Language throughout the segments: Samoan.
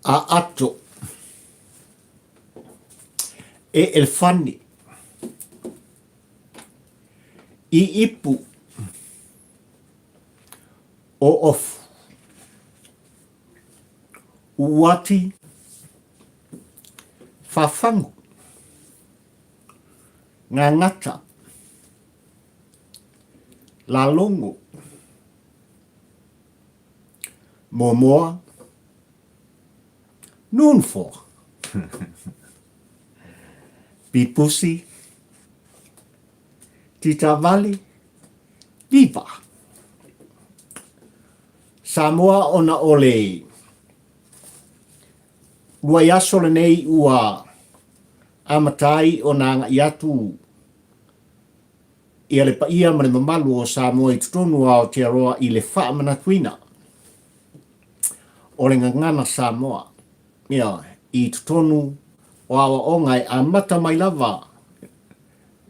Aato e elefani i ipu o ofu uati fafangu ngangata lalogo Momoa, Noon for. Pipusi, Titavali, Viva. Samoa ona o le luaiaso lenei ua amata ai ona agai atu ia le paia ma le mamalu o Samoa i totonu o Aotearoa i le faamanatuina o le gagana Samoa, ioe, i totonu o aoaoga e amata mai lava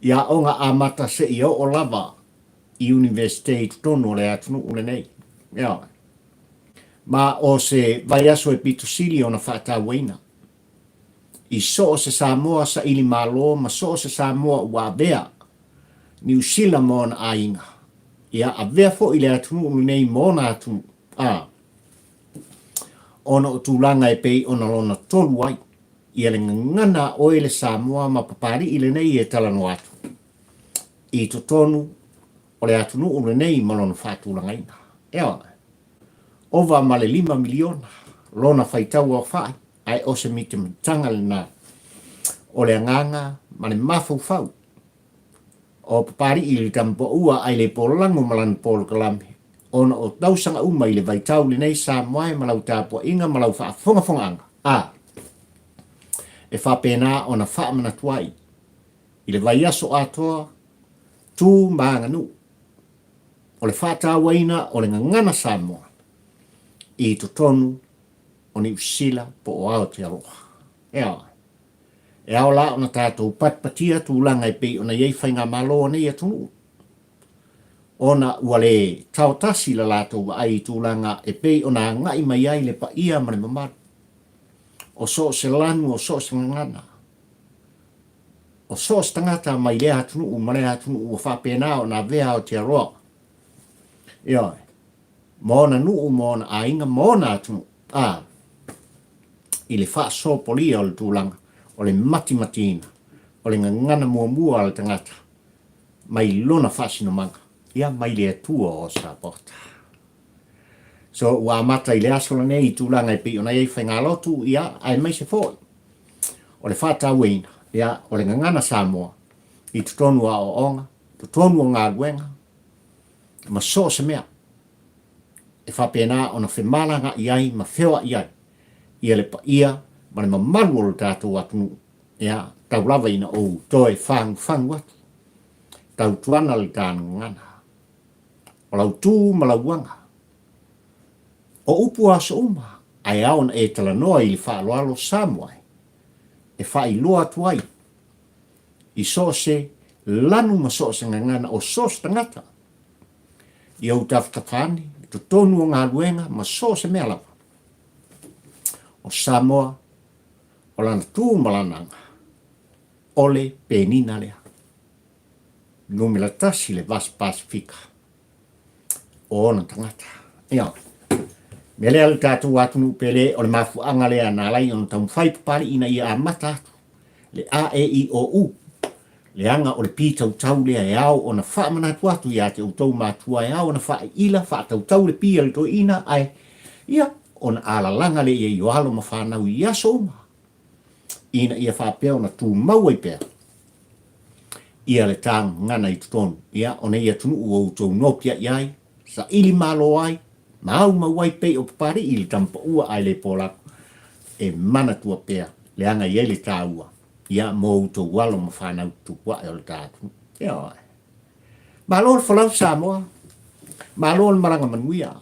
i aoga amata seia oo lava i Iunivesite i totonu o le atunuu lenei. Ioe. Ma o se vaiaso e pito sili ona faatauaina i so o se Samoa saili malo ma so o se Samoa ua avea Niu Sila ma ona aiga, ia avea foi le atunuu lenei ma ona atunuu, a, ona o tulaga e pei ona lona tolu ai ia le gagana a oe le Samoa ma Papalii lenei e talanoa atu i totonu o le atunuu lenei ma lona faatulagaina. Ioe. Ova ma le $5 miliona lona faitau aofai, ae o se mitamitaga lena o le agaga ma le mafaufau o Papalii i le tamapaua ai le polago ma lana polokalame ona o tausaga uma i le vaitau lenei Samoa e ma lau tapuaiga ma lau faafogafogaaga a e faapena ona faamanatu ai i le vaiaso atoa tu ma aganuu o le faatauaina o le gagana Samoa i totonu o Niu Sila po o Aotearoa. Ioe. E ao la ona tatou patipatia tulaga e pei ona i ai faigamalo a nei atunuu, ona ua le taotasi la latou vaai i tulaga e pei ona agai mai ai le paia ma le mamalu o so o se lanu, o so o se gagana, o so o se tagata mai lea atunuu ma lea atunuu ua faapena ona avea Aotearoa, ioe, ma ona nuu ma ona aiga ma ona atunuu, a, i le faasopolia o le tulaga o le matimatiina o le gagana muamua a le tagata mai lona faasinomaga, ia, mai le Atua o Sapota. So, ua amata i le aso lenei i tulaga e pei ona i ai faigalotu, ia, aemaise foi o le faatauaina, ia, o le gagana Samoa i totonu o aoaoga, totonu o galuega, ma so o se mea e faapena ona femalagaai ai ma feoai ai ia le paia ma le mamalu o lo tatou atunuu, ia, tau lava ina ou toe fagufagu atu, tautuana le ta gagana, o lau tu ma lau aga, o upu aso uma, ae ao ona e talanoa i le faaaloalo Samoa e faailoa atu ai i so o se lanu ma so o se gagana o so o se tagata i ou tafatafa ane i totonu o galuega ma so o se mea lava. O Samoa, o lana tu ma lana aga, o le penina lea. Numera tasi le Vasi Pasifika o ona tagata. Ia, mea lea le tatou atunuu pele o le mafuaaga lea na ala ai ona taumafai Papalii ina ia amata atu le A E I O U, leaga o le pitautau lea e ao ona faamanatu atu ia te outou matua, e ao ona faaiila, faatautau le pi a le toeaina, ae ia ona alalaga lea ia i o alo ma fanau i aso uma, ina ia faapea ona tumau ai pea ia le tagana i totonu, ia, o nei atunuu ua outou nopiai ai, saili malo ai, ma aumau ai pei o Papalii i le tamapaua ae le polaku, e manatua pea leaga e i ai le taua, ia, mo outou alo ma fanau tutupu ae o le ta atunuu. Ioe. Malo le folau Samoa, malo le malaga manuia.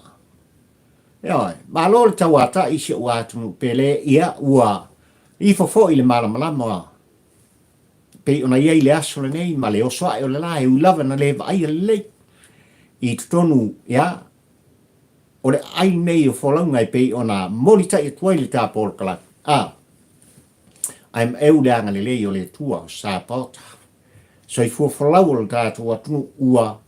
Ioe, malo le tauatai i si ou atunuu pele, ia, ua ifo foi le malamalama. Pei ona i ai le aso lenei ma le oso ae o le la e ui lava ina le vaaia lelei i totonu, ia, o le aai lenei o folauga e pei ona molitai atu ai le ta polokalame. A, ae maeu le agalelei o le Atua o Sapaota. Soifua folau o le tatou atunuu ua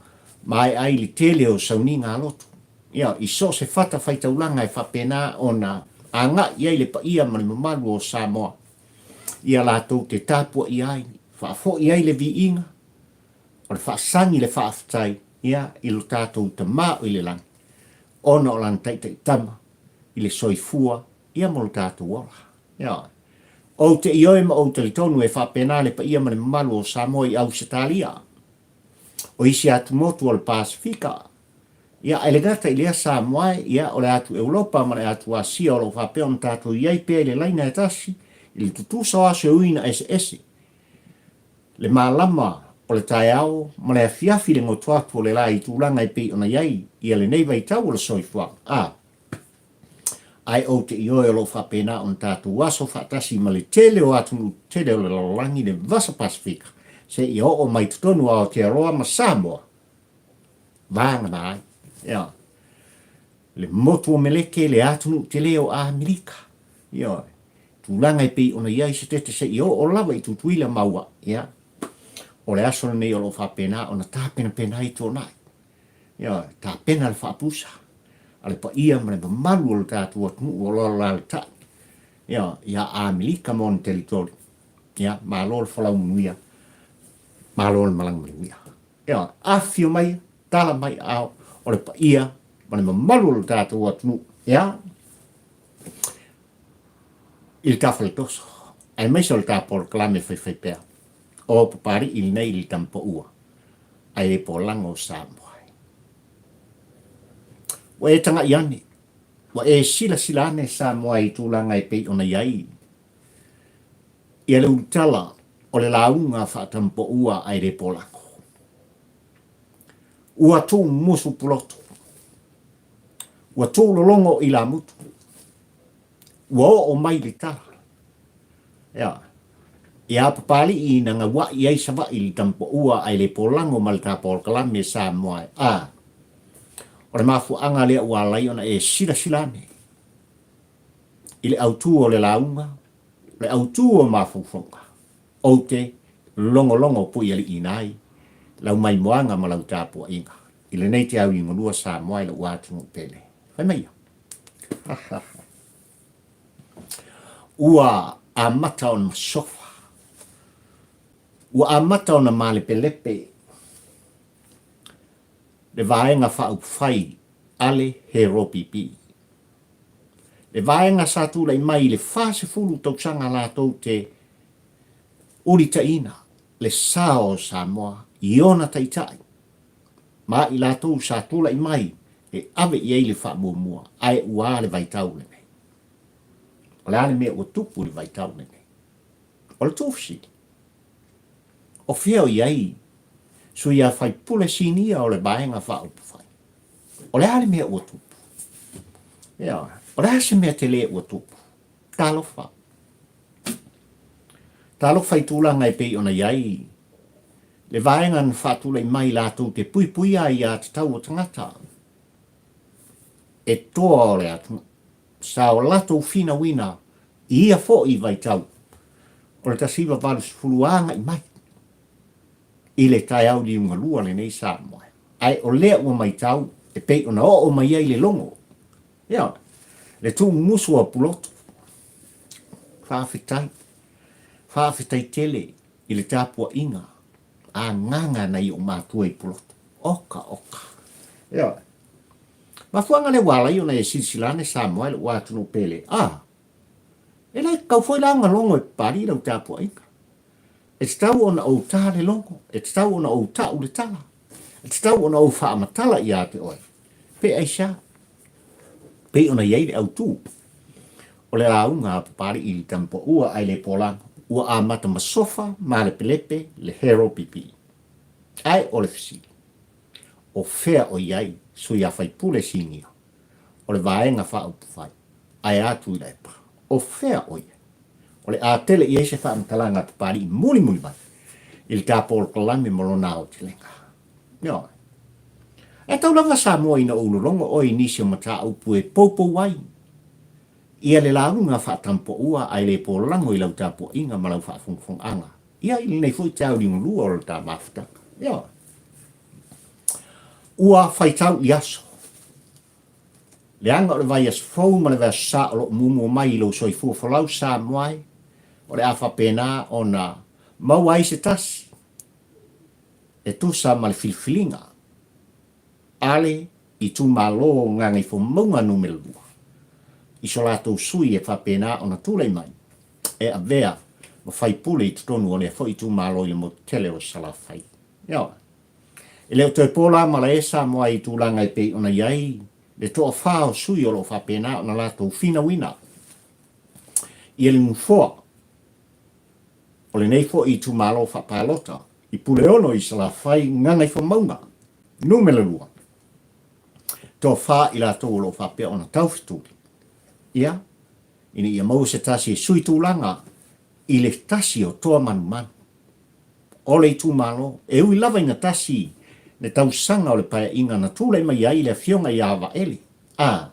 maea ai le tele o sauniga a lotu. Ia, i so o se fata faitaulaga e faapena ona agai i ai le paia ma le mamalu o Samoa, ia latou te tapuaia ai, faafoi ai le viiga, o le faasagi le faafetai, ia, i lo tatou Tama o i le lagi, ona o Lana taitaitama i le soifua, ia ma lo tatou ola. Ia, ou te ioe ma ou talitonu e faapena le paia ma le mamalu o Samoa i Ausetalia, o isi atumotu o le Pasefika, Ia, ae le gata i lea Samoa e, ia, o le atu Europa ma le atu Asia o lo o faapea ona tatou i ai pea i le laina e tasi, i le tutusa o aso e ui ina eseese le malama o le taeao ma le afiafi le goto atu o le la i tulaga e pei ona i ai ia lenei vaitau o le soifuaga. A, ae ou te ioe o lo o faapena ona tatou aso faatasi ma le tele o atunuu tetele o le lalolagi, le Vasa Pasefika, seia oo mai totonu o Aotearoa ma Samoa. Vagana ai. Ioe. Le motu o Meleke, le atunuu tele o Amerika. Ioe. Tulaga e pei ona i ai se tete seia oo lava i Tutuila ma ua, ia, o le aso lenei o lo o faapena ona tapenapena ai tuanai. Ioe, tapena le faapusa a le paia ma le mamalu o le tatou atunuu o lo o alaalatai, ioe, ia Amerika ma ona telitoli. Ia, malo le folau manuia, malo le malaga manuia. Ioe, afifio mai, tala mai aao o le paia ma le mamalu o le tatou atunuu, ia, i le Tafaletoso, aemaise o le ta polokalame faifaipea o Papali'i lenei i le Tamapaua, ae e polago o Samoa. Ua e taga'i ane, ua e silasila ane Samoa i tulaga e pei ona i ai ia le ulutala o le lauga faatampaua ae le polago. Ua tuumusu pulotu, ua tuulologo ilamutu, ua oo mai le tala. Ia, ia Papali'i na gaua'i ai Sava'i i le tampaua ae le polago ma le tapolokalame Samoa e. A, o le mafuaaga lea ua ala ai ona e silasila ane i le autu o le lauga, le autu o mafaufauga, ou te logologo puialiiina ai lau maimoaga ma lau tapuaiga i lenei te au igalua Samoa i lou atunuu pele. Fai mai ia. Ua amata ona masofa, ua amata ona malepelepe le Vaega Faaupufai a le Heropipi. Le vaega sa tulai mai i le 40 tausaga latou te ulitaiina le sao o Samoa i ona taitai ma i latou sa tulai mai e ave i ai le faamuamua, ae ua a le vaitau lenei? O le a le mea ua tupu i le vaitau lenei? O le tuufesili, o fea o i ai sui a faipule sinia o le Vaega Faaupufai? O le a le mea ua tupu? Ioe. O le a se mea tele ua tupu? Talofa. Talofa i tulaga e pei ona i ai le vaega na faatulai mai latou te puipuia ai ia tatau o tagata e toa o le atunuu. Sa o latou finauina i ia foi vaitau o le 1980 agai mai i le taeao liugalua lenei Samoa. Ae o lea ua matau e pei ona oo mai ai le logo, ia, le tuumusu a Pulotu. Faafetai. Faafetai tele i le tapuaiga agaga nai ou matua i Pulotu. Oka, oka. Ia, mafuaaga lea ua ala ai ona e silasila ane Samoa i lou atunuu pele. A, e le tatau foi la ona logo e Papalii lau tapuaiga. E tatau ona ou ta le logo, e tatau ona ou ta'u le tala, e tatau ona ou faamatala ia te oe, pe aisea? Pei ona i ai le autū o le lauga a Papali'i i le Tamapaua ae le Polago, ua amata masofa malepelepe le Hero PP. Ae o le fesili, o fea o i ai sui a faipule sinia o le Vaega Faaupufai ae a Tuilaepa? O fea o i ai? O le a tele i ai se faamatalaga a Papali'i mulimuli mai. I le ta polokalame ma lona aotelega. Ioe. Ae tau lava Samoa ina ou lologo oe i nisi o mataupu e poupou ai ia le lauga faatampoua ae le polago i lau tapuaiga ma lau faafogafogaga ia i lenei foi taeao liugalua o le ta mafutaga. Ioe. Ua faitau i aso. Leaga o le vaiaso fou ma le vaiaso sa o lo o muamua mai i lou soifua folau Samoa e, o le a faapena ona maua ai se tasi e tusa ma le filifiliga a le itumalo o Gagaifomauga Numera 2 i so latou sui e faapena ona tulai mai e avea ma faipule i totonu o lea foi itumalo i le motu tele o Salafai. Ioe. E le o toe po la malae Samoa i tulaga e pei ona i ai le toafa o sui o lo o faapena ona latou finauina ia le nofoa o lenei foi itumalo faapalota i Puleono i Salafai, Gagaifomauga Numera 2, toafa i latou o lo o faapea ona taufetuli ia ina ia maua se tasi e sui tulaga i le tasi o toa manumanu o le itumalo, e ui lava ina tasi le tausaga o le paeaiga na tulai mai ai le Afioga ia Vaele, a,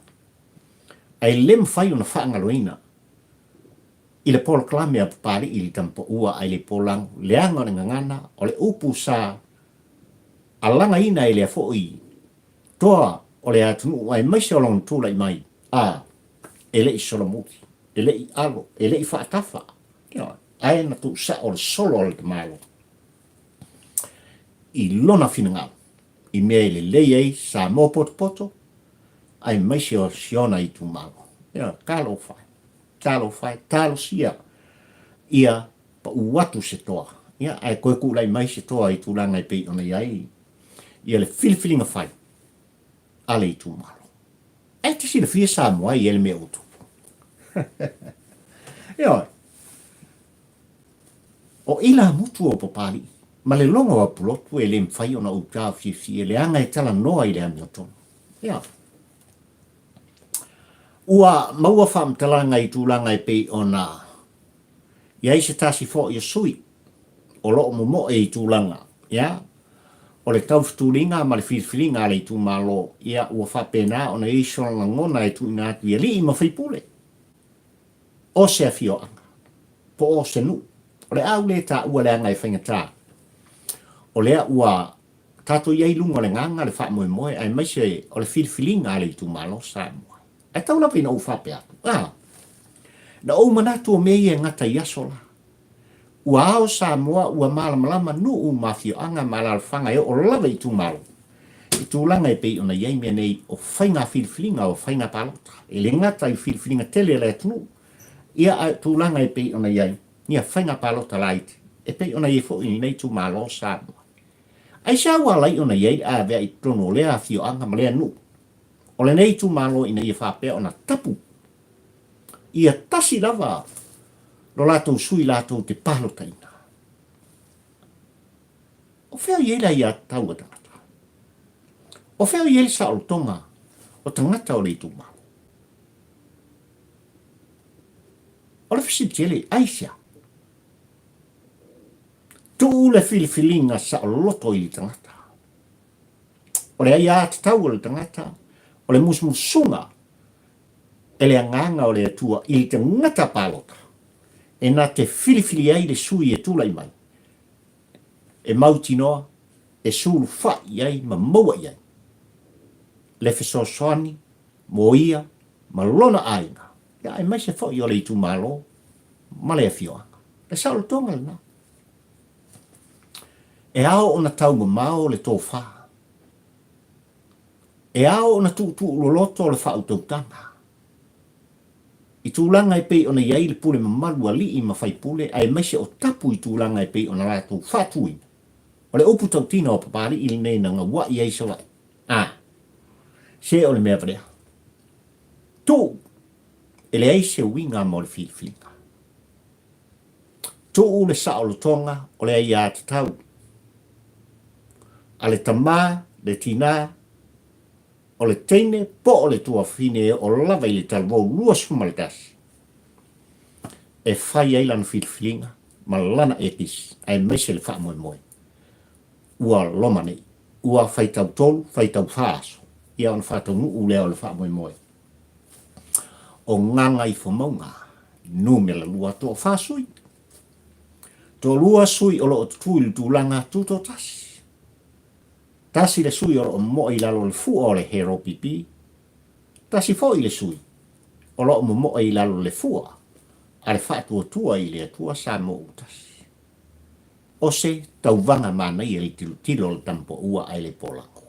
ae le mafai ona faagaloina i le polokalame a Papalii i le Tamapaua ae le Polago, leaga o le gagana o le upu sa alagaina e lea foi toa o le atunuu aemaise o lona tulai mai, a, e le i solomuli, e le i alo, e le i faatafa, ioe, ae na tuusao le solo a le tamaloa i lona finagalo i mea e lelei ai Samoa potopoto aemaise o siona itumalo. Ioe, talofa e, talofa e, talosia ia pau atu se toa, ia, ae toe tulai mai se toa i tulaga e pei ona i ai ia le filifiliga fai a le itumalo. E te silafia Samoa e i ai le mea ua tupu. Ioe. O ilamutu o Papalii ma le logo o Apulotu e le mafai ona ou taofiofia leaga e talanoa i le amiotonu. Ioe. Ua maua faamatalaga i tulaga e pei ona i ai se tasi foi o sui o lo o momoe i tulaga, ia, o le taufetuliga ma le filifiliga a le itumalo, ia, ua faapena ona i ai sona lagona e tuuina atu i alii ma faipule o se afioaga po o se nuu. O le a ou le taua leaga e faigata, o lea ua tatou i ai i luga o le gaga le faamoemoe aemaise o le filifiliga a le itumalo Samoa. Ae tau lava ina ou faapea atu, a, na ou manatu o mea ia e gata i aso la. Ua ao Samoa, ua malamalama nuu ma afioaga ma alaalafaga e oo lava i itumalo, i tulaga e pei ona i ai mea nei o faiga filifiliga o faiga palota. E le gata i filifiliga tele a le atunuu, ia ae o tulaga e pei ona i ai ia faiga palota laiti, e pei ona i ai foi i lenei itumalo Samoa. Aisea ua ala ai ona i ai le avea i totonu o lea afioaga ma lea nuu o lenei itumalo ina ia faapea ona tapu ia tasi lava lo latou sui latou te palotaina. O fea o i ai le aiatatau a tagata? O fea o i ai le saolotoga o tagata o le itumalo? O le fesili tele, aisea? Tuu le filifiliga saoloto i le tagata. O le aiatatau o le tagata, o le musumusuga e le Agaga o le Atua i le tagata palota, e na te filifili ai le sui e tulai mai, e mautinoa, e sulufai i ai ma maua i ai le fesoasoani mo ia ma lona aiga, ia aemaise foi o le itumalo ma le afioaga. Le saolotoga lena. E ao ona taumamao le tofa. E ao ona tuutuuloloto le faautautaga i tulaga e pei ona i ai le pule mamalu alii ma faipule aemaise o tapu i tulaga e pei ona latou faatuina. O le upu tautino a Papalii lenei na gaua'i ai Savaii, a, se o le mea valea. Tuu! E leai se uiga mo le filifiliga. Tuu le saolotoga o le aiatatau a le tama, le tinā, o le teine po o le tuafafine e oo lava i le talavou 21 e fai ai lana filifiliga ma lana ekisi aemaise le faamoemoe ua loma nei. Ua faitau tolu, faitau fā aso, ia ona faataunuu lea o le faamoemoe o Gagaifomauga numera lua, toafa sui. Toalua sui o lo o tutū i le tulaga tutoatasi. Tasi le sui o lo o momoe i lalo o le fua o le HEROPP, tasi foi le sui o lo o momoe i lalo o le fua a le Faatuatua i le Atua Samoa ua Tasi. O se tauvaga manaia i le tilotilo a le Tamapoua ae le polago.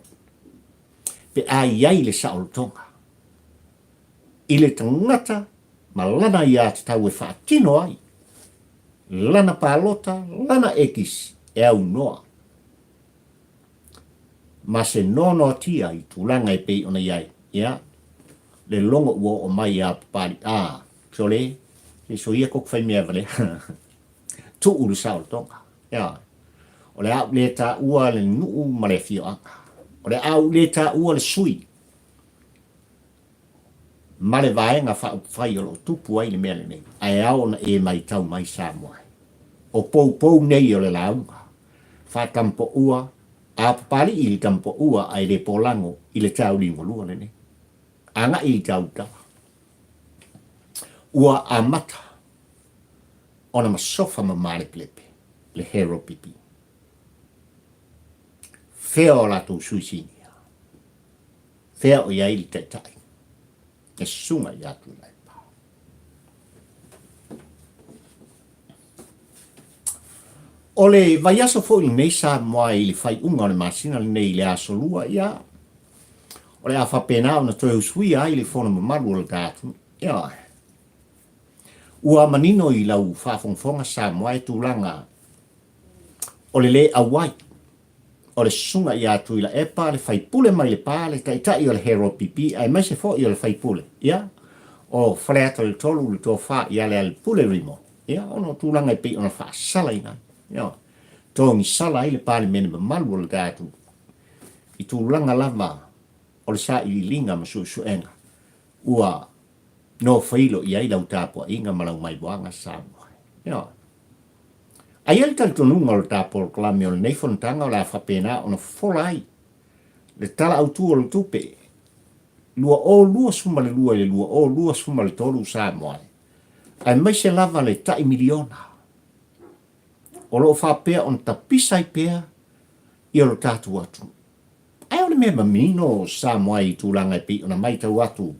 Pe a i ai le saolotoga i le tagata ma lana aiatatau e faatino ai lana palota, lana ekisi e aunoa ma se noanoatia i tulaga e pei ona i ai, ia, le logo ua oo mai ia Papali, a, sole, se soia koko fai mea valea. Tuu le saolotoga. Ia, o le a ou le taua le nuu ma le afioaga. O le a ou le taua le sui ma le vaega faaupufai o lo o tupu ai le mea lenei, ae ao ona e matau mai Samoa e. O poupou nei o le lauga, faatampoua, a Papalii i le tampoua ae le polago i le tauliugalua lenei. Agai i le taulutala. Ua amata ona masofa ma malepelepe le Heropipi. Fea o latou sui sinia? Fea o i ai le taitai? Le susuga ia Tuilaepa. O le vaiaso foi lenei Samoa i le faaiuga o le masina lenei i le aso Lua, ia, o le a faapena ona toe usuia ai le fono mamalu o le ta atunuu. Ioe. Ua manino i lau faafogafoga Samoa e tulaga o le le auai o le susuga ia Tuilaepa, le faipule mai Lepa, le taitai o le HEROPP aemaise foi o le faipule, ia, o Faleata le Tolu, le Tofa ia Lealailepule Rimoni, ia, ona o tulaga e pei ona faasalaina ai, ia, togisala ai le Palemene mamalu o le tatou i tulaga lava o le sailiiliga ma suesuega ua nofoilo i ai lau tapuaiga ma lau maivoaga Samoa. Ioe. A i ai le talitonuga o le ta polokalame o lenei fonotaga o le a faapena ona fofola ai le Tala Autu o le Tupe 2022 i le 2023 Samoa, aemaise lava le tai miliona o lo o faapea ona tapisa ai pea ia lo tatou atunuu. Ae o le mea manino o Samoa i tulaga e pei ona maitau atu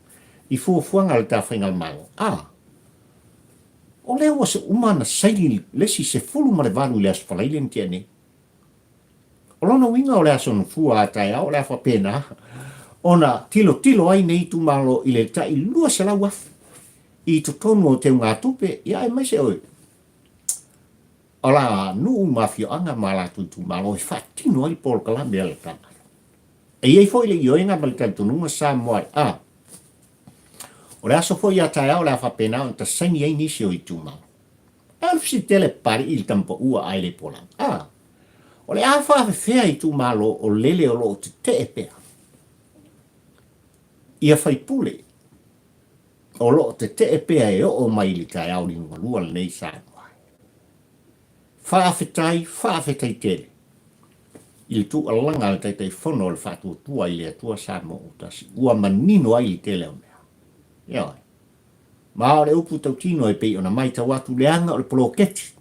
i fuafuaga a le ta Faigamalo, a, o lea ua uma ona saini le isi 18 i le Aso Faraile na tea nei. O lona uiga o le aso Gafua a taeao o le a faapena ona tilotilo ai nei itumalo i le tai 200,000 i totonu o teugatupe, ia aemaise o o la nuu ma afioaga ma latou itumalo e faatino ai le polokalame a le Matagaluega. E i ai foi le ioega ma le talitonuga Samoa e a o le aso foi a taeao o le a faapena ona tasaini ai nisi o itumalo. A o le fesili tele Papalii i le tamapaua ae le polaga. A o le a faafefea itumalo o lele o lo o tetee pea ia faipule o lo o tetee pea e oo mai i le taeao liugalua lenei Samoa. Faafetai, faafetai tele i le tuualaga a le Taitaifono o le Faatuatua i le Atua Samoa ua Tasi, ua manino ai le tele o mea. Ioe. Ma o le upu tautino e pei ona maitau atu leaga o le poloketi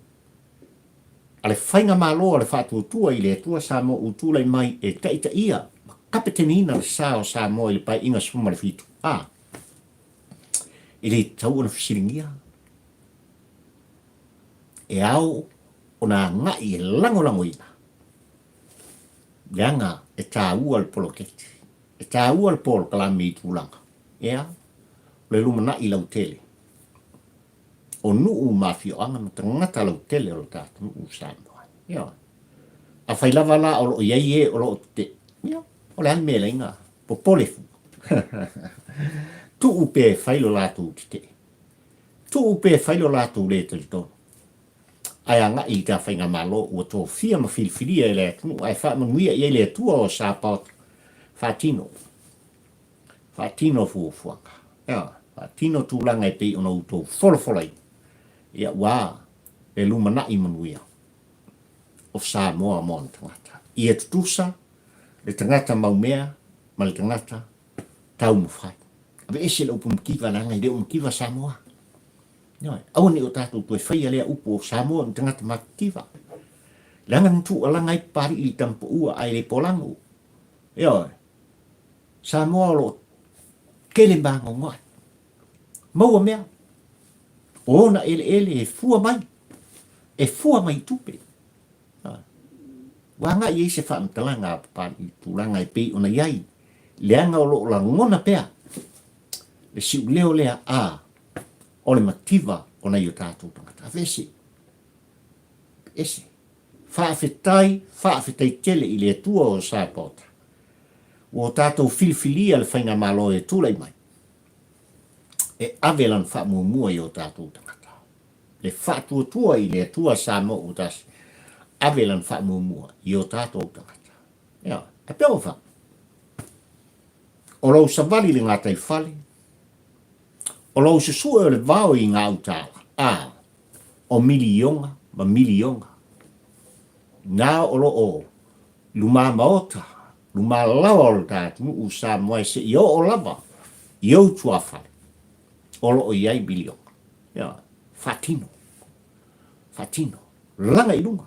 a le Faigamalo a le Faatuatua i le Atua Samoa ua tulai mai e taitaia ma kapeteniina le sa o Samoa i le Paeaiga 17 A. E le tatau ona fesiligia. E ao ona agai e lagolagoina leaga e taua le poloketi, e taua le polokalame i tulaga, ea, o le lumanai lautele o nuu ma afioaga ma tagata lautele o le ta atunuu o Samoa. Ioe. Afai lava la o lo o i ai e o lo o tetee, ia, o le a le mea e laina popole fua. Tuu pea e fai lo latou tetee. Tuu pea e fai lo latou le talitonu. Ae agai i ta faigamalo ua tofia ma filifilia e le atunuu ae faamanuia i ai le Atua o Sapaoto. Faatino. Faatino fuafuaga. Ioe. Faatino tulaga e pei ona outou folafolaina. Ia, ua. Le lumanai manuia o Samoa ma ona tagata. Ia tutusa le tagata maumea ma le tagata taumafai. Aveese le upu mativa leaga e le o mativa Samoa. Ioe, aua ne i o tatou toe faia lea upu o Samoa ni tagata matitiva. Leaga na tuualaga ai Papalii i le tamapaua ae le polago. Ioe, Samoa o lo o tele magogoai. Maua mea. O ona eleele e fua mai, e fua mai i tupe. Ua agai i ai se faamatalaga a Papalii i tulaga e pei ona i ai, leaga o lo o lagona pea le siuleo lea a o le mativa o nai o tatou tagata. Aveese. Ese. Faafetai, faafetai tele i le Atua o Sapaota, ua o tatou filifilia le Faigamalo e tulai mai e ave lana faamuamua i o tatou tagata. Le faatuatua i le Atua Samoa ua tasi, ave lana faamuamua i o tatou tagata. Ioe, ae pea ua faa. O lou savali i le gataifale, o lou susue o le vao i gauta, a o miliona ma miliona na o lo o lumamaota, lumalaoa o le ta atunuu Samoa e seia oo lava i ou tuafale, o lo o i ai miliona. Ioe, faatino, faatino, laga i luga,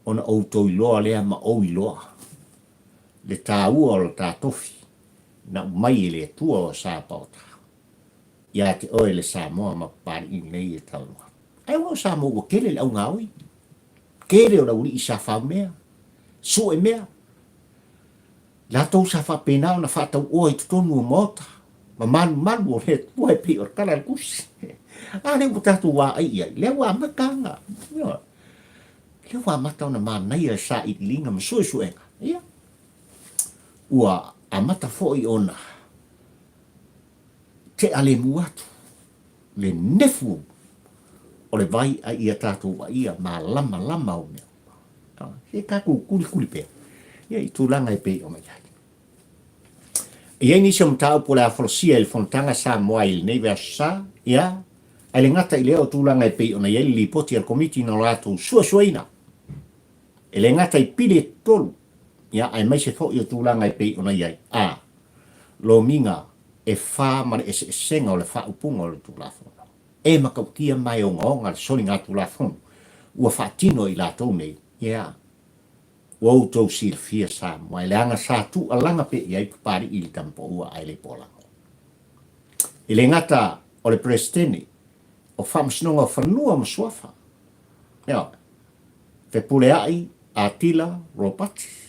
ona outou iloa lea ma ou iloa le taua o le ta tofi na aumai e le Atua o Sapaota ia te oe le Samoa ma Papalii nei e talanoa. Ae ua o Samoa ua tele le augaoi, tele o le aualii sa faumea, sue mea, latou sa faapena ona faatauoa i totonu o maota ma malumalu o le Atua e pei o le tala a le Tusi. A lea ua tatou vaai i ai, lea ua amata ona, ioe, lea ua amata ona manaia le sailiiliga ma suesuega, ia, ua amata foi ona tea lemu atu le nefu o le vai a ia tatou vaia malamalama o mea uma. Se tatou kulikuli pea ia i tulaga e pei ona i ai. E i ai nisi o mataupu o le a folasia i le Fonotaga Samoa i lenei vaiaso sa, ia, ae le gata i lea o tulaga e pei ona i ai le lipoti a le Komiti na o latou suesueina e le gata i pili e tolu, ia, aemaise foi o tulaga e pei ona i ai, a, lomiga e fa ma le eseesega o le faaupuga o le Tulafono. E matautia ma e ogaoga le soligatulafono ua faatino e i latou nei, ia, ua outou silafia Samoa, e leaga sa tuualaga pea i ai Papalii i le tamapaua ae le polago. E le gata o le Peresetene o Faamasinoga o Fanua ma Suafa, ioe, Fepuleai Atila Ropati,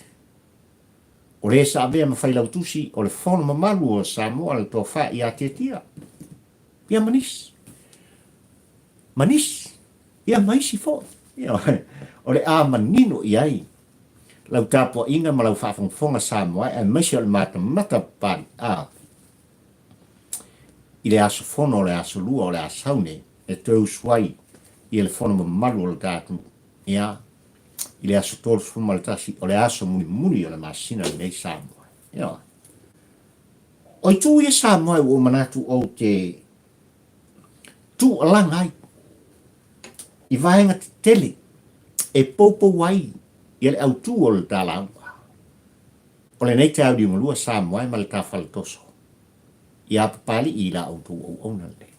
O le sa avea ma Failautusi o le Fono Mamalu o Samoa le Tofa ia Tiatia, ia ma nisi, ma nisi, ia ma isi foi. Ioe, o le a manino i ai lau tapuaiga ma lau faafogafoga Samoa aemaise o le matamata papali a i le aso fono o le aso lua o le a sau nei e toe usu ai ia le Fono Mamalu o le ta atunuu. Ia, i le aso 31 o le aso mulimuli o le masina lenei Samoa. Ioe. O itu ia Samoa ua ou manatu ou te tuualaga ai i vaega tetele e poupou ai ia le autu o le ta lauga o lenei taeao liugalua Samoa e ma le ta faletoso ia Papalii i la outou auauna lenei.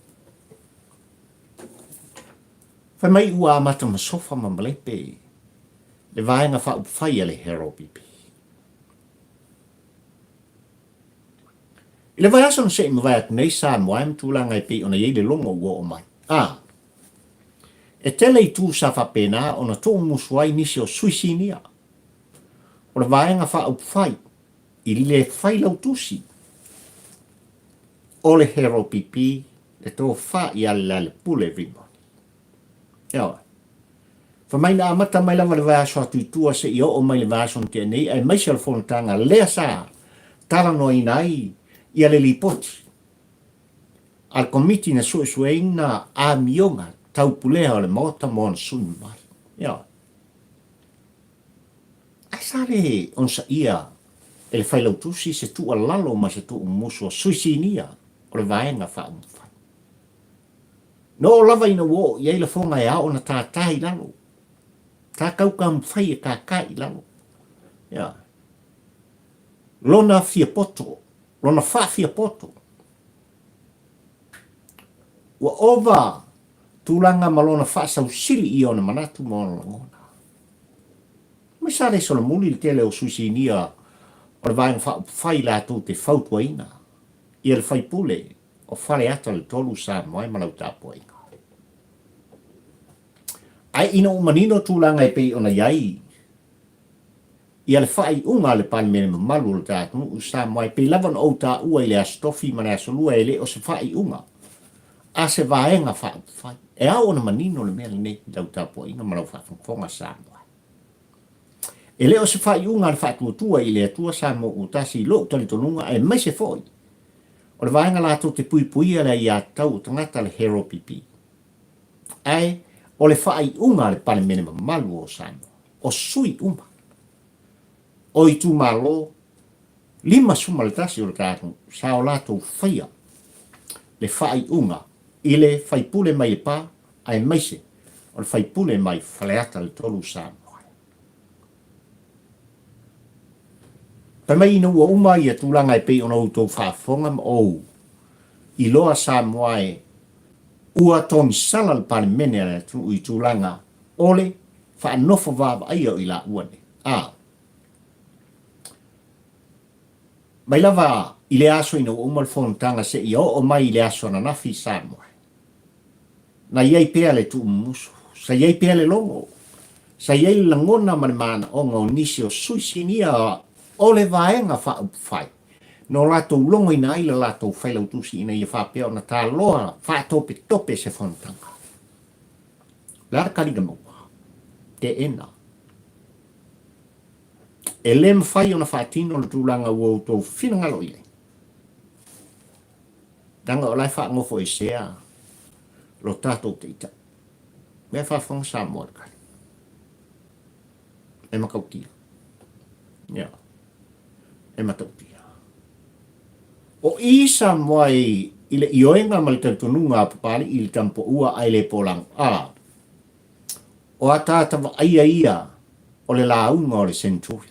Fai mai ua amata ma sofa ma malepe le Vaega Faaupufai a le HRPP. I le vaiaso na se i mavae atu nei Samoa e ma tulaga e pei ona i ai le logo ua oo mai. A. E tele itu sa faapena ona tuumusu ai nisi o sui sinia o le Vaega Faaupufai i le Failautusi o le HRPP le tofa ia Lealailepule Rimoni. Ioe. Fai mai na amata mai lava le vaiaso atu i tua seia oo mai le vaiaso na tea nei, aemaise o le fonotaga lea sa talanoaina ai ia le lipoti a le Komiti na suesueina amioga taupulea o le Maota mo ana sui mamalu. Ioe. Ae sa le onosaia e le Failautusi se tuualalo ma se tuumumusu a sui sinia o le Vaega Faaupufai. Na oo lava ina ua oo i ai lafoga e ao ona tātā i lalo. Tā kaukamufai e kākā i lalo. Ia. Lona fiapoto, lona faafiapoto. Ua ova tulaga ma lona faasausili ia ona manatu ma ona lagona. Mai sa le solomuli le tele o sui sinia o le Vaega Faaupufai latou te fautuaina ia le faipule o Faleata le 3 Samoa e ma lau tapuaiga. Ae ina ua manino tulaga e pei ona i ai ia le faaiuga a le Palemene mamalu o le ta atunuu Samoa e pei lava ona ou taua i le Aso Tofi ma le Aso Lua e le o se faaiuga a se vaega faaupufai. E ao ona manino le mea lenei i lau tapuaiga ma lau faafogafoga Samoa. E le o se faaiuga a le Faatuatua i le Atua Samoa ua tasi i lou talitonuga aemaise foi o le vaega latou te puipuia le aiatatau o tagata le HRPP. Ae o le faaiuga a le Palemene mamalu o Samoa, o sui uma o itumalo 51 o le tatou sa o latou faia le faaiuga i le faipule mai Lepa aemaise o le faipule mai Faleata le 3 Samoa. Fai mai ina ua uma ia tulaga e pei ona outou faafofoga ma ou iloa Samoa e ua togisala le Palemene a le atunuu i tulaga o le faanofo vaavaaia o i laua nei. A. Mai lava i le aso ina ua uma le fonotaga seia oo mai i le aso ananafi i Samoa, na i ai pea le tuumumusu, sa i ai pea le logo, sa i ai le lagona ma le manaoga o nisi o sui sinia o le Vaega Faaupufai na o latou logoina ai le latou failautusi ina ia faapea ona taloa faatopetope se fonotaga. O le a le taliga maua? Teena. E le mafai ona faatino le tulaga ua outou finagalo i ai, leaga o la e faanofoesea lo tatou Taitai. Mea faafofoga Samoa i le tali. E matautia. Ia. E matautia. O i Samoa i, i le ioega ma le talitonuga a Papalii i le Tamapoua ae le Polago. A. O ataata vaaia ia o le lauga o le Century.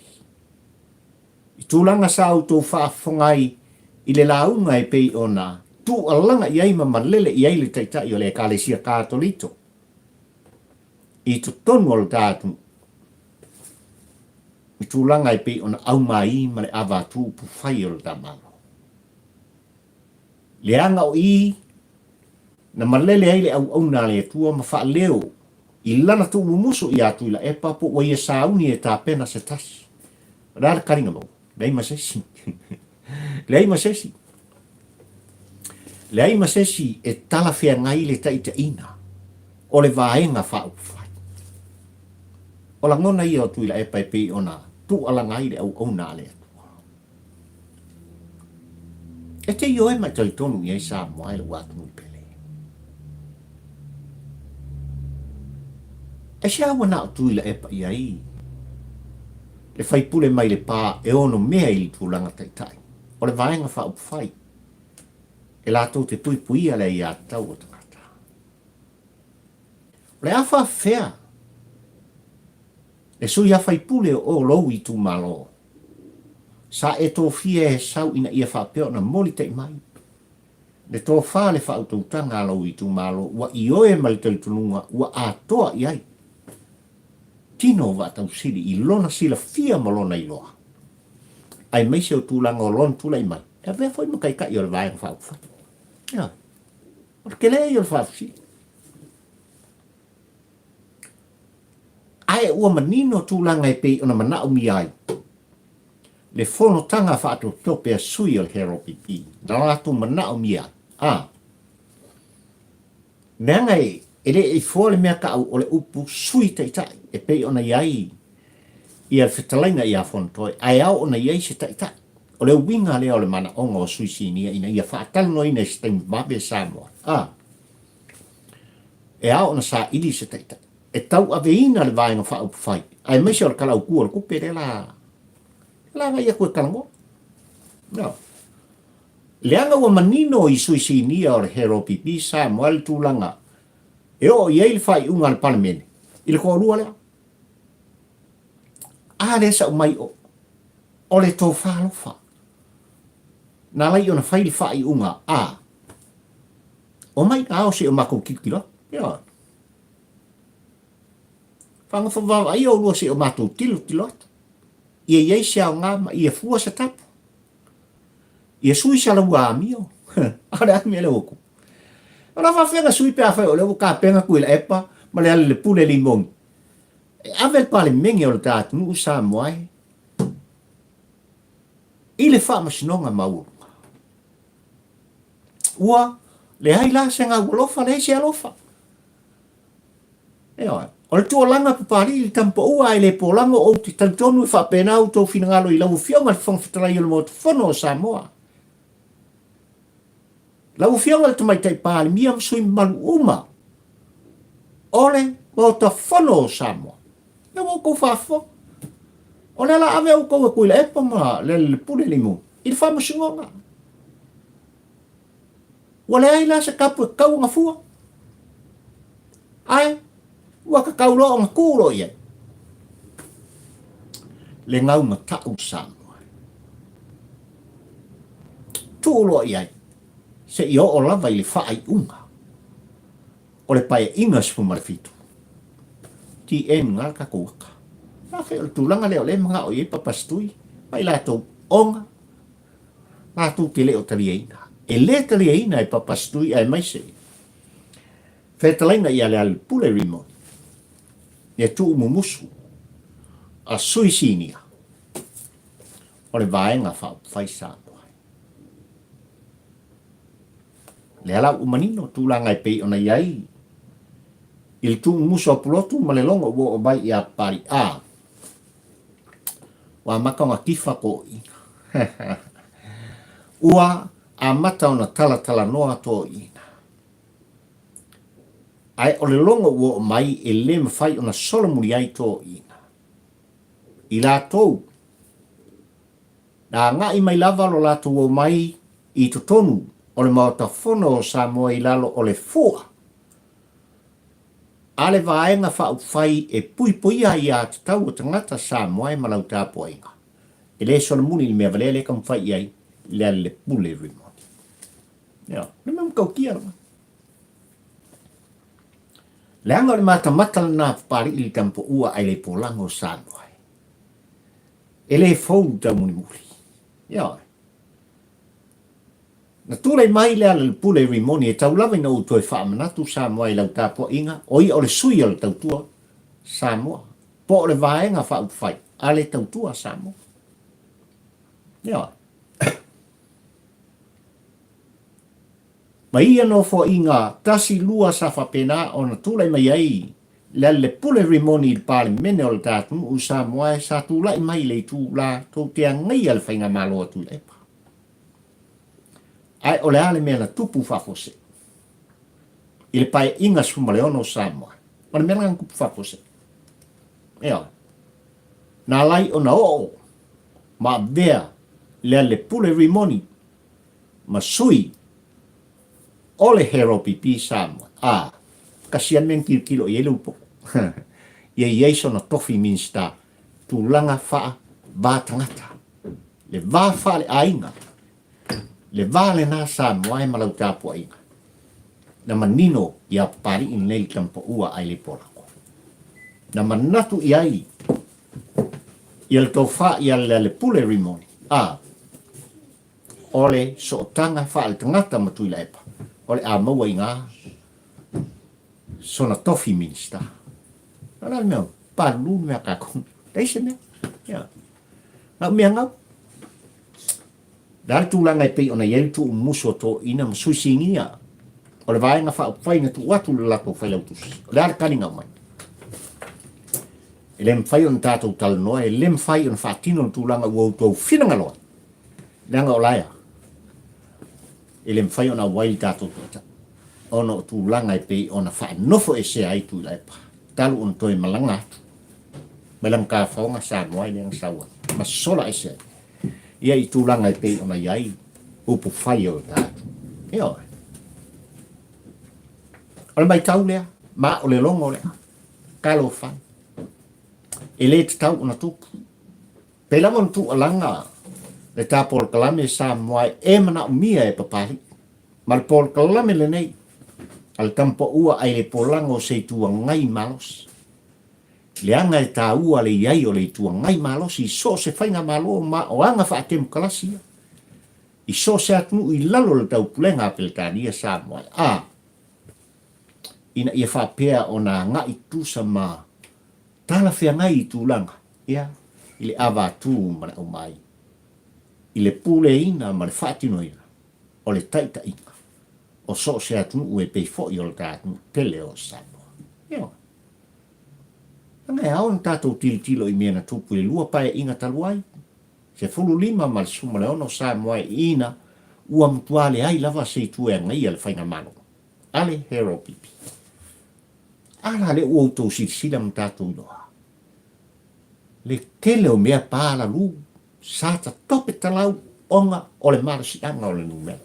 I tulaga sa outou faafofoga ai i le lauga e pei ona tuualaga i ai ma malele i ai le Taitai o le Ekalesia Katolito i totonu o le ta atunuu, i tulaga e pei ona aumaī ma le ava atu upufai o le ta Malo. Leaga o i Na malele ai le auauna a le Atua ma faaleo i lana tuumumusu iā Tuilaepa po ua ia sauni e tapena se tasi. O le a le taliga maua? Leai ma se isi. Leai ma se isi. Leai ma se isi e talafeagai le taitaiga o le Vaega Faaupufai. O lagona ia o Tuilaepa e pei ona tuualaga ai le auauna a le Atua. E te ioe ma e talitonu i ai Samoa e lou atunuu pele. Aisea ua na o Tuilaepa i ai le faipule mai le pā e ono mea i le tulaga taitai o le Vaega Faaupufai e latou te puipuia le aiatatau o tagata. O le a faafefea le sui a faipule o lou itumalo Sa e tofia e sau ina ia faapea ona molitai mai le tofa le faautautaga a lou itumalo ua ioe ma le talitonuga ua atoa i ai tino o Vaatausili i lona silafia ma lona iloa, aemaise o tulaga o lona tulai mai e avea foi ma Taitai o le Vaega Faaupufai. Ioe. O le tele ia o le faafesili. Ae ua manino tulaga e pei ona manaomia ai le fonotaga faatopetope a sui o le HRPP na latou manaomia ai. A leaga e le i foa le mea taʻu o le upu Sui Taitai e pei ona i ai ia le fetalaiga ia Fonotoe, ae ao ona i ai se Taitai. O le uiga lea o le manaoga o sui sinia ina ia faatalanoaina i se taimi vave Samoa. A E ao ona saili se taitai e tauaveina le Vaega Faaupufai, aemaise o le Tala Autu o le Tupe lea la la agai atu e talanoa. No. Leaga ua manino i sui sinia o le HRPP Samoa le tulaga E oo i ai le faaiuga a le Palemene i le toalua lea. A lea sa aumai o, o le tofa alofa. Na alai ona fai le faaiuga a, omai ao se i o matou tilotilo atu. Ioe. Fagofo vaavaaia oulua se i o matou tilotilo atu. Ia i ai se aoga ma ia fua se tapu. Ia sui sa laua amio. A o le a le mea lea ua tupu? O le a faafefea ona sui pe afai o lea ua tapena Tuilaepa ma Lealailepule Limoni e ave le Palemene o le ta atunuu Samoa e i le faamasinoga maualuga. Ua leai la se gaualofa, leai se alofa. Ioe. O le tuualalo a Papalii i le tama-paua ae le polago ou te talitonu e faapena outou finagalo i lau Afioga i le Fofoga Fetalai o le Maota Fono o Samoa. Lau Afioga i le Tamaitai Palemia ma sui mamalu uma o le Maota Fono o Samoa. Lea ua outou faafofoga. O lea la ave outou e Tuilaepa ma Lealailepule Limoni i le faamasinoga. Ua leai la se tapu e tatau ona fua, ae ua tatau loa ona tuu loa i ai le gau matau Samoa. Tuu loa i ai seia oo lava i le faaiuga o le Paeaiga 17. TN nga le tatou aka. Afai o le tulaga lea o lea e manao i ai Papasitui ma i latou ona latou te le o taliaina. E lē taliaina e Papasitui aemaise fetalaiga ia Lealailepule Rimoni le tuumumusu a sui sinia o le Vaega Faaupufai Samoa. Lea la ua manino tulaga e pei ona i ai i le tuumumusu a Pulotu ma le logo ua oo mai ia Papali'a. Ua amata ona tifa toeaiina. Ua amata ona talatalanoa toeaiina. Ae o le logo ua oo mai e le mafai ona solomuli ai toeaiina. I latou na agai mai lava lo latou omai i totonu o le Maota Fono o Samoa i lalo o le fua a le Vaega Faaupufai e puipuia aia tatau a tagata Samoa ma lau tapuaiga. E le solomuli le mea valea lea e taumafai i ai Lealailepule Rimoni. Ioe, o le mea matautia lava. Leaga o le matamata lena a Papalii i le tamapaua ae le polago o Samoa. E le fou le taumulimuli. Ioe. Na tulai mai Lealailepule Rimoni e tau lava ina ou toe faamanatu Samoa i lau tapuaiga, o ia o le sui o le Tautua Samoa, po o le Vaega Faaupufai a le Tautua Samoa. Ioe. Ma ia nofoaiga tasi lua sa faapena ona tulai mai ai Lealailepule Rimoni i le Palemene o le ta atunuu Samoa sa tulai mai i le itu la tou te agaia le Faigamalo a Tuilaepa. Ae o le a le mea na tupu faafuasei? I le Paeaiga 16 o Samoa, o le mea lena na tupu faafuasei. Ioe. Na ala ai ona oo ma avea Lealailepule Rimoni ma sui o le HROPP Samoa. A, kasi lava le mea na tilotilo i ai le upoko. Ia i ai sona tofi Minisita, tulaga faa va tagata. Le va faaleaiga, le va lena Samoa e ma lau tapuaiga, na manino ia Papalii lenei le tamapaua ae le polako. Na manatu i ai ia le tofa ia Lealepule Rimoni, a o le sootaga faaletagata ma Tuilaepa, o le a maua i ga sona tofi Minista. O le a le mea, palulu le mea a tatou, leai se mea. Ia. Na o mea gau. Le a le tulaga e pei ona i ai le tuumumusu o toeaiina ma sui sinia o le Vaega Faaupufai na tuu atu i le latou Failautusi? O le a le taliga mai? E le mafai ona tatou talanoa, e le mafai ona faatino le tulaga ua outou finagalo ai, leaga o la e a? E le mafai ona auai le tatou taitai ona o tulaga e pei ona faanofoesea ai Tuilaepa talu ona toe malaga atu mai lana tafaoga Samoa i lea na sau ai ma sola ese ai ia i tulaga e pei ona i ai upu fai o le tatou. Ioe. O le maitau lea. Ma o le logo lea. Talofa e. E le tatau ona tupu. Pei lava ona tuualaga le ta polokalame Samoa e manaomia e Papalii. Ma le polokalame lenei a le Tamapaua ai le Polaga o se Itu Agai malosi. Leaga e taua le i ai o le Itu Agai malosi i so o se faigamalo ma o aga faatemokalasi ia i so o se atunuu i lalo o le taupulega a Peretania Samoa a ina ia faapea ona agai tutusa ma talafeagai i tulaga ia i le ava atu ma le aumai i le puleaina ma le faatinoina o le taitaiga o so o se atunuu e pei foi o le ta atunuu pele o Samoa. Ioe. Leaga e ao ona tatou tilotilo i mea na tupu i le lua paeaiga talu ai, 15 ma le 16 Samoa e ina ua matua leai lava se itu e agaia le faigamalo a le Harold Pipi. A la lea ua outou silasila ma tatou iloa le tele o mea palalu sa tatope talau ona o le malosiaga o le numera,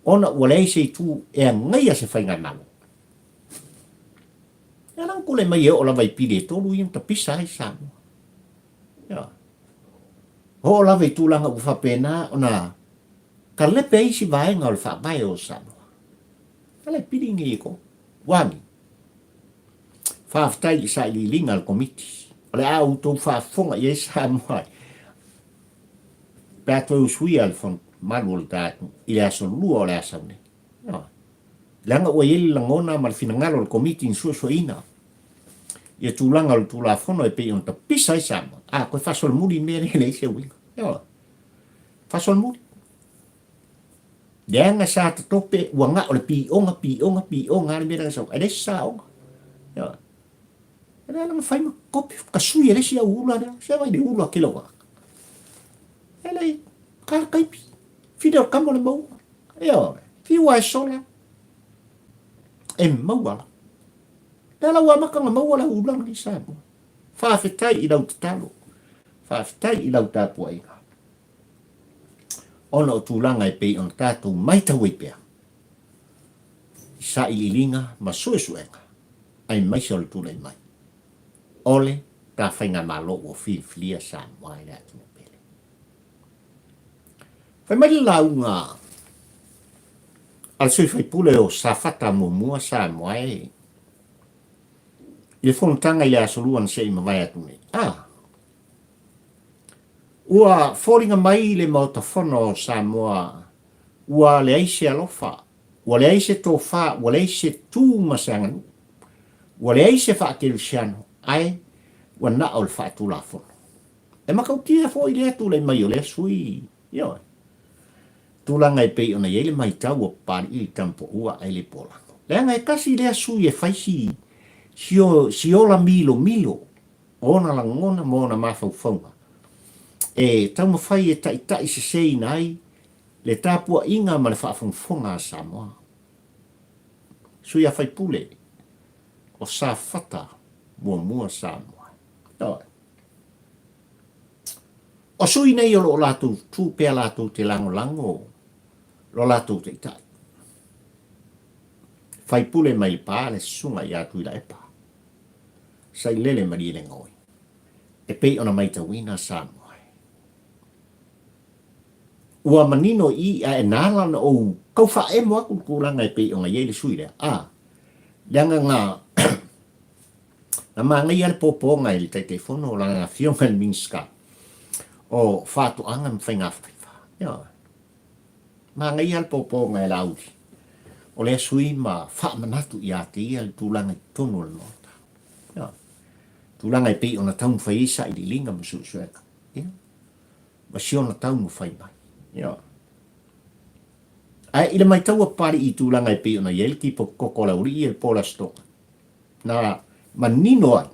ona ua leai se itu e agaia se faigamalo. Ia la tulai mai e oo lava i pili e tolu ia na tapisa ai Samoa. Ia. Oo lava i tulaga ua faapena ona kalepe ai isi vaega o le faavae o Samoa. Ala e pili nei e ko. Ua ni. Faafetai i sailiiliga a le Komiti. O le a outou faafofoga i ai Samoa pe a toe usuia le fono malu o le ta atunuu i le aso lua o le a sau nei. Leaga ua i ai le lagona ma le finagalo o le Komiti na suesueina ia tulaga o le Tulafono e pei ona tapisa ai Samoa. A, koe faasolomuli mea lea e leai se uiga. Ioe. Faasolomuli. Leaga sa tatope ua gao le pioga, pioga, pioga le mea lea na sau. Ai leai se saoga. Ioe. E lea na fai ma kopi, ka sui e le isi au ula lea. Se vai le ula ke lau E leai, ka le kaipi. Fili o le kama o le maua. Ioe, fiu a e sola. E maua la. Lea la ua amata ona maua lau ulaga i Samoa. Faafetai i lau tatalo. Faafetai i lau tapuaiga. Ona o tulaga e pei ona tatou maitau ai pea i sailiiliga ma suesuega aemaise o le tulai mai o le ta faigamalo ua filifilia Samoa i le atunuu pele. Fai mai le lauga a le sui faipule o Safata muamua Samoa e i le fonotaga i le Aso Lua na se i mavae atu nei. A, ua foliga mai le Maota Fono o Samoa ua leai se alofa, ua leai se tofa, ua leai se tu ma se aganuu, ua leai se faakerisiano, ae ua na o le faatulafono. E matautia foi lea tulai mai o lea sui, ioe, tulaga e pei ona i ai le maitau a Papalii i le Tamapoua ae le Polago. Leaga e tasi lea sui e fai si, si ola milomilo o ona lagona ma ona mafaufauga e taumafai e taitai seseina ai le tapuaiga ma le faafogafoga a Samoa. Sui a faipule o Safata muamua Samoa. Ioe. O sui nei o lo o latou tu pea latou te lagolago lo latou taitai. Faipule mai le pa le susuga ia Tuilaepa. Sailele Malielegaoi. E pei ona maitauina Samoa. Ua manino i i ae na ala ona ou tau faaemo atu le tulaga e pei ona i ai le sui lea. A, leaga na Na manaia le pōpōga i le Taitaifono o lana Afioga i le Minisita o Faatoaga ma Faigafaiva. Ioe. Manaia le pōpōga e Laauli o lea sui ma faamanatu ia te ia le tulaga i totonu o le Maota. Ioe. Tulaga e pei ona taumafai ai sailiiliga ma suesuega. Ia. Ma si ona taumafai mai. Ioe. Ae i le maitau a Papalii i tulaga e pei ona i ai le tipo koko o le aualii ia le po o le Aso Toga, na manino ai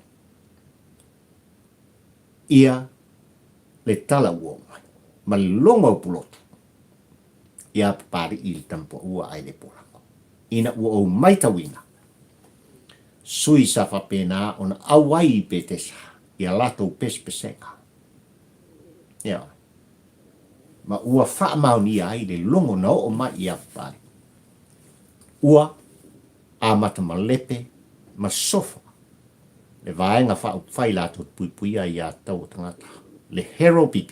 ia le tala ua oo mai ma le logo o Pulotu iā Papalii i le Tamapuaua ae le Polago. Ina ua ou maitauina, sui sa faapena ona auai i Petesa i a latou pesepesega. Ioe. Ma ua faamaonia ai le logo na oo mai iā Papalii. Ua amata malepe ma sofa le Vaega Faaupufai latou te puipuia aiatatau a tagata, le HROPP.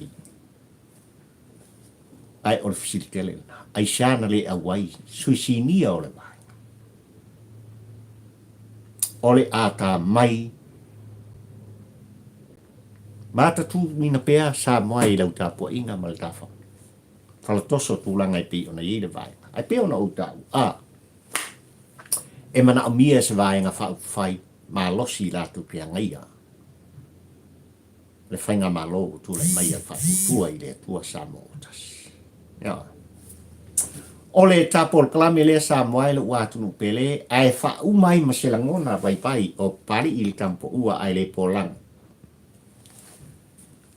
Ae o le fesili tele lena, aisea na le auai sui sinia o le Vaega? O le atamai matatuina pea Samoa i lau tapuaiga ma le ta falatoso tulaga e pei ona i ai le Vaega. Ae pei ona ou taua, a e manaomia e se Vaega Faaupufai malosi i latou te agaia le Faigamalo ua tulai mai a le Faatuatua i le Atua Samoa ua Tasi. Ioe. O le ta polokalame lea Samoa e lou atunuu pele, ae faauma ai ma se lagona vaivai o Papalii le Tamapoua ae le Polago.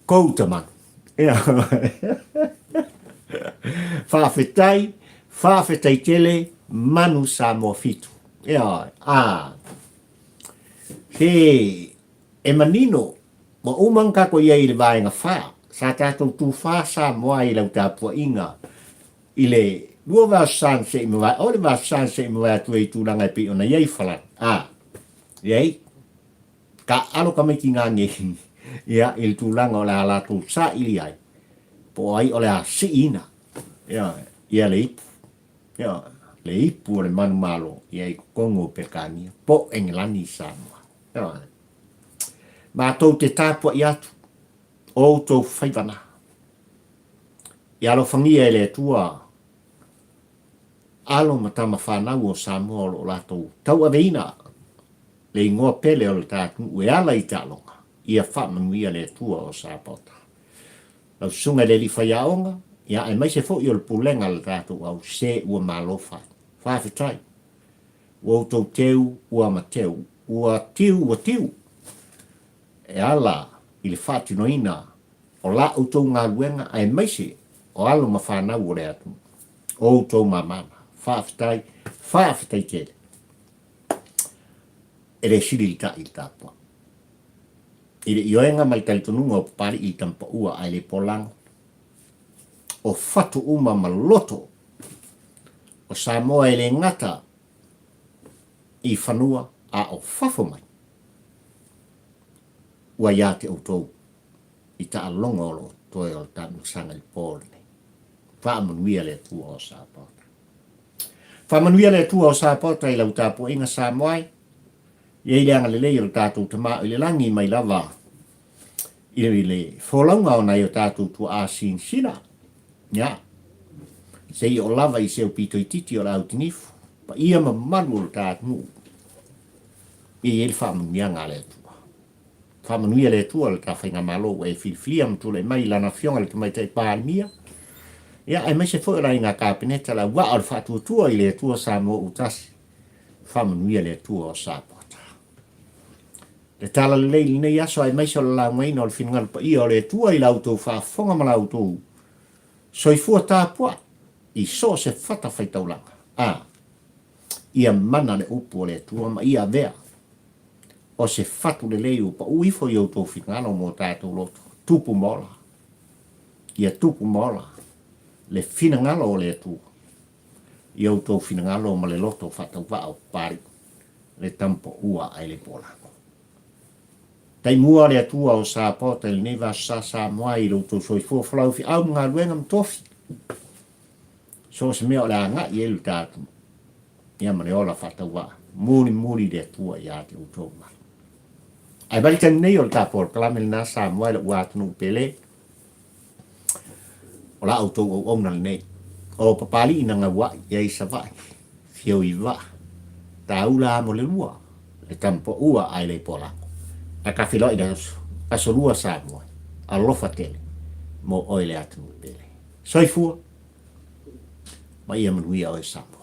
Kou tamanu. Faafetai, faafetai tele, manu Samoa fitu. Ioe, a. He e manino, ua uma ona tatou i ai i le vaega fa, sa tatou tufa Samoa i lau tapuaiga i le 2 vaiaso na se i mavae, o le vaiaso na se i mavae atu ai i tulaga e pei ona i ai Farani. A, i ai, taaalo tamaiti gage ia i le tulaga o le a latou saili ai, po o ai o le a siiina, ioe, ia le ipu, ioe, le ipu o le manumalo ia i totonu o Peretania po o Engelani i Samoa. Ioe. Matou te tapuai atu o outou faiva na. Ia alofagia e le Atua alo ma tama fanau o Samoa o lo o latou tauaveina le igoa pele o le ta atunuu e ala i taaloga, ia faamanuia le Atua o Sapaota. Lau Susuga i le Alii Faiaoga, ia aemaise foi o le pulega a le tatou au, se ua malo fai. Faafetai. Ua outou teu ua mateu, ua tiu ua tiu, e ala i le faatinoina o la outou galuega aemaise o alo ma fanau o le atunuu. O outou mamana. Faafetai, faafetai tele. E le sili le taʻi i le tapuai. I le ioega ma le talitonuga o Papaliʻi i le Tamapaua ae le Polago, o fatu uma ma loto o Samoa e le gata i fanua a o fafo mai, ua ia te outou i taaloga o lo o totoe o le taamilosaga i le po lenei. Faamanuia le Atua o Sapaota. Faamanuia le Atua o Sapaota i lau tapuaiga Samoa e i ai le agalelei o le tatou Tama o i le lagi mai lava i le folauga o nai o tatou tuaa sinsila. Ia, seia oo lava i se aupito itiiti o le au tinifu, paia ma mamalu o le ta atunuu, ia i ai le faamanuiaga a le Atua. Faamanuia le Atua i le ta faigamalo ua e filifilia ma tulai mai i Lana Afioga i le Tamaitai Palemia, ia, aemaise foi o le Aiga Kapeneta, le auvaa o le faatuatua i le Atua Samoa ua tasi. Faamanuia le Atua o Sapaota. Le tala lelei i lenei aso aemaise o le laugaina o le finagalo paia o le Atua i la outou faafofoga ma la outou soifua tapuai i so o se fatafaitaulaga. A ia mana le upu o le Atua ma ia avea o se fatu lelei ua pau ifo i outou finagalo mo tatou loto, tupu ma ola. Ia tupu ma ola le finagalo o le Atua i outou finagalo ma le loto faatauvaa o Papalii, le Tamapaua ae le Polago. Taimua le Atua o Sapaota i lenei vaiaso sa Samoa i lo outou soifua folau feau ma galuega ma tofi. So o se mea o le a agai i ai lo ta atunuu, ia ma le ola faatauvaa, mulimuli le Atua ia te outou mai. Ae mai le taimi nei o le ta polokalame lena Samoa i lou atunuu pele, O la outou auauna lenei. O Papalii na gauaʻi i ai Savaʻi, fio i vaa, taula amo le lua, le tamapaua ae le Polago. Ae ka feiloai le aso, aso lua Samoa, alofa tele mo oe le atunuu pele. Soifua ma ia manuia oe Samoa.